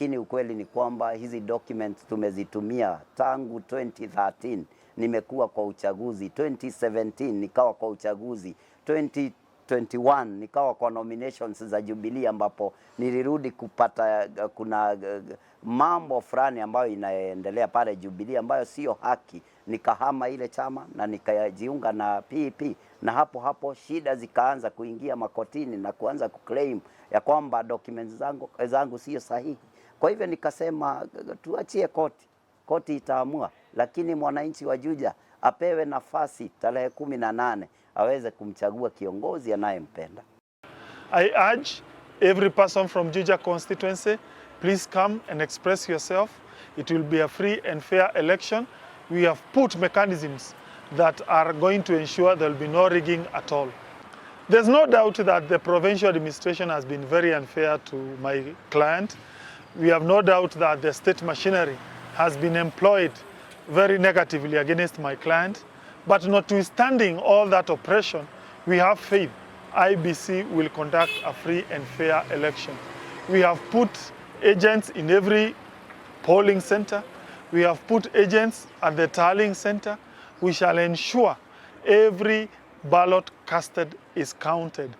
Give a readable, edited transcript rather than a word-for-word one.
Lakini ukweli ni kwamba hizi documents tumezitumia tangu 2013. Nimekuwa kwa uchaguzi 2017, nikawa kwa uchaguzi 2021, nikawa kwa nominations za Jubilee ambapo nilirudi kupata kuna mambo fulani ambayo inaendelea pale Jubilee ambayo sio haki. Nikahama ile chama na nikajiunga na PEP, na hapo hapo shida zikaanza kuingia makotini na kuanza kuclaim ya kwamba documents zangu sio sahihi. Kwa hivyo nikasema tuachie koti, koti itaamua, lakini mwananchi wa Juja apewe nafasi tarehe 18 aweze kumchagua kiongozi anayempenda. I urge every person from Juja constituency, please come and express yourself. It will be a free and fair election. We have put mechanisms that are going to ensure there will be no rigging at all. There's no doubt that the provincial administration has been very unfair to my client. We have no doubt that the state machinery has been employed very negatively against my client. But notwithstanding all that oppression, we have faith IEBC will conduct a free and fair election. We have put agents in every polling center. We have put agents at the tallying center. We shall ensure every ballot casted is counted.